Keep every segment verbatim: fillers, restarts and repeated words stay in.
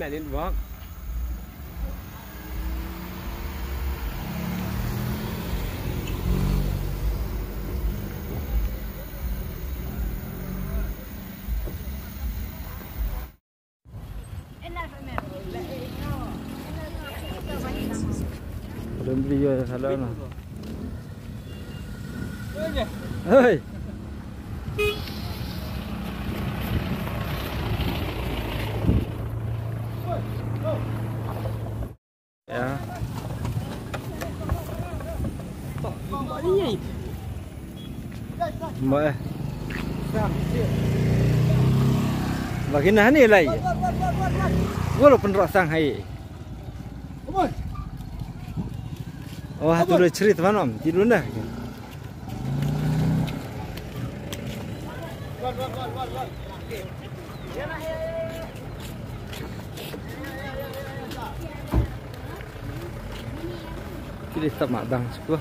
Hey. Ya. Mbak, eh. Bagi nah ni lai. Wala pynrok sang hai. Oh, tu le chrit manom, ti dun dah. Kili tak mak dang sku.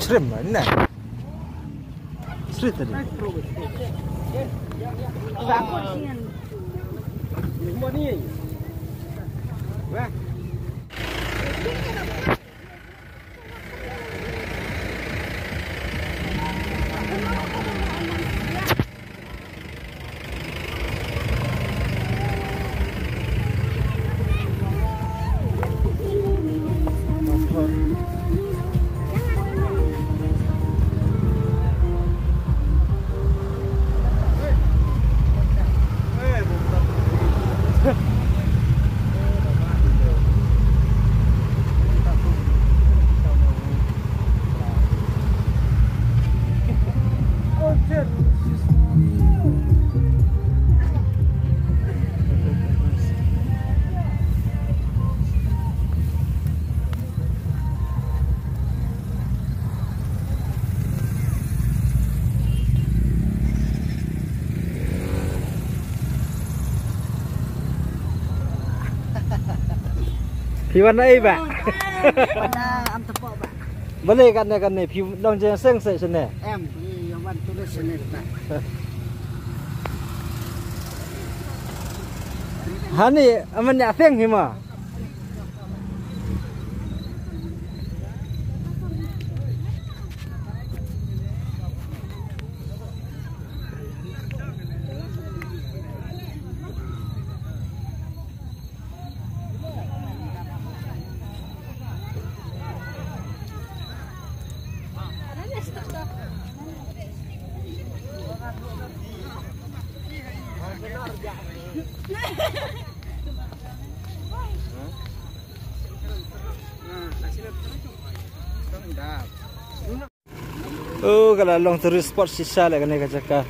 Shrimp, nah. Shrimp tadi. Phi wan ai ba? Wan am tepo ba? Balei kane kane phi long jeng seng se sene? Em, phi wan tu le sene ba. Hani aman ya seng hima. Oh, ka la long tourist spot shisha leh kane ka jaka.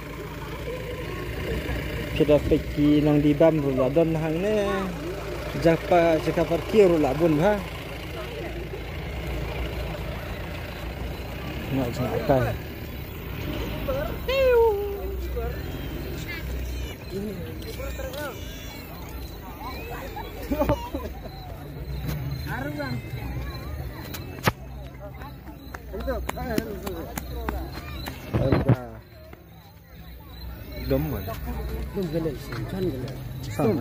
Phi da peit ki nongdie bam ruh la don hangne. Jaka, jaka parking ruh la bun bha. Nga jingkai. Dom kan? Dom gele, chan gele. Sum.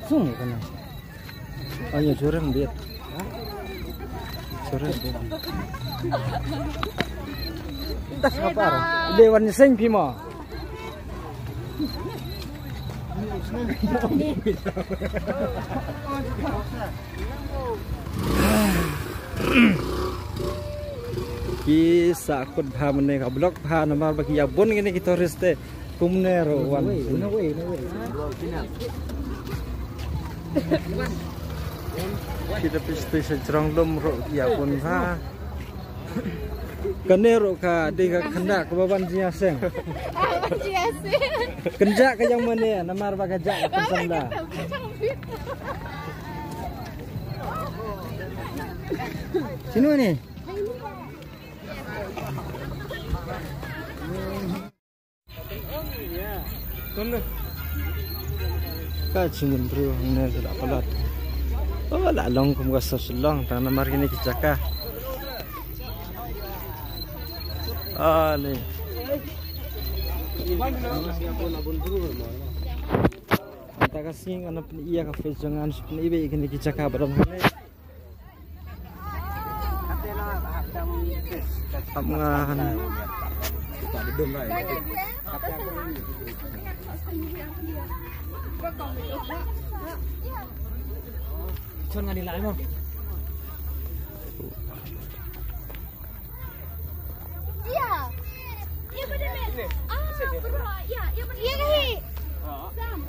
Sum kana. Ayo jurang dia. Jurang dia. Dah sabar. Dewan sing pima. Ki sa khut bha mane ka block bha namar ba ki ïa bun kine ki tourist te kumne ruh wan. Ki da pis pis jrong lum ruh ki ïa bun bha. Kane ruh ka dei ka khynnah kaba ban jingïaseng. Ah, ban jingïaseng. Kynjah ka jong mane namar ba ka jah ka pynsamla. Sino ni? Tun deh. Ka jingmynriew hangne ka la palat. Oh, la long kum ka sor Shillong tang namar kine ki jaka. Ah, ni. Mynta ka sngi ngan pyni ïa ka face jong nga, ngan pyni ïa kine ki jaka ba don hangne. Hap nga han. Chon nga di lai mo. Iya. Iya, betul, betul. Ah, betul. Iya, iya, betul. Iya, iya. Sam.